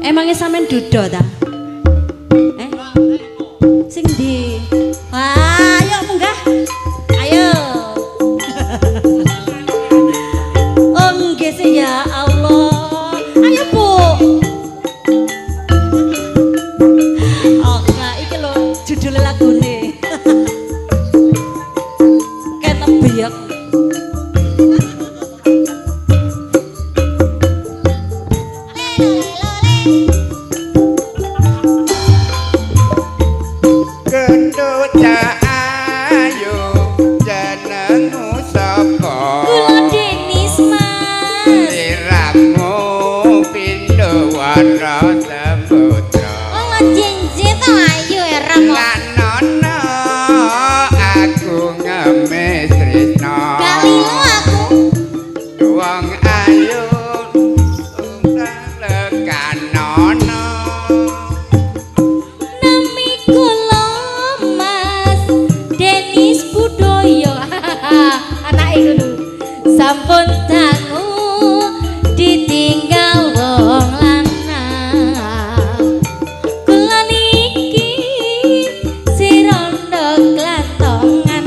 Emangnya sampean duda ta? Eh? Sing ndi? Wah, ayo munggah. Ayo. Oh, nggih sih ya Allah. Ayo, Bu. Oh, enggak, iki lho judul lagune. Ketok biyak. Gendut cak ayu jenengmu sapa? Kula Denis, Mas. Sliramu pindho warna samudra. Oh, jenje to ayu era kok. Lanono aku ngemis tresno. Gak lilo aku. Wong ayu lekanono. Nami kula Mas Denis Budoyo. Anake ngono. Sampun dangu ditinggal wong lanang. Kula niki si rondo klatongan.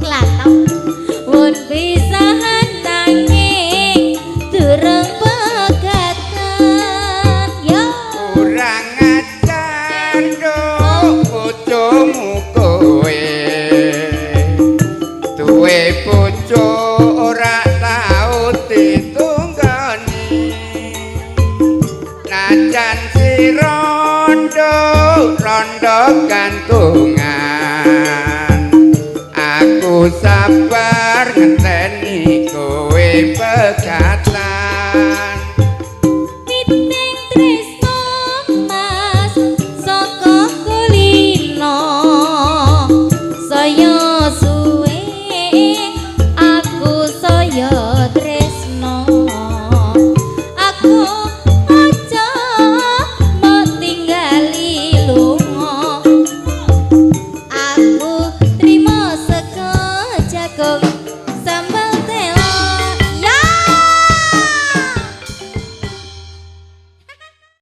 Klatong. Won pisahan nanging durung pegatan. Yo. Kurang ajar nduk bojomu kowe. Duwe bojo ora tau ditunggoni. Najan si rondo rondo gantungan. Aku sabar ngenteni kowe pegatan.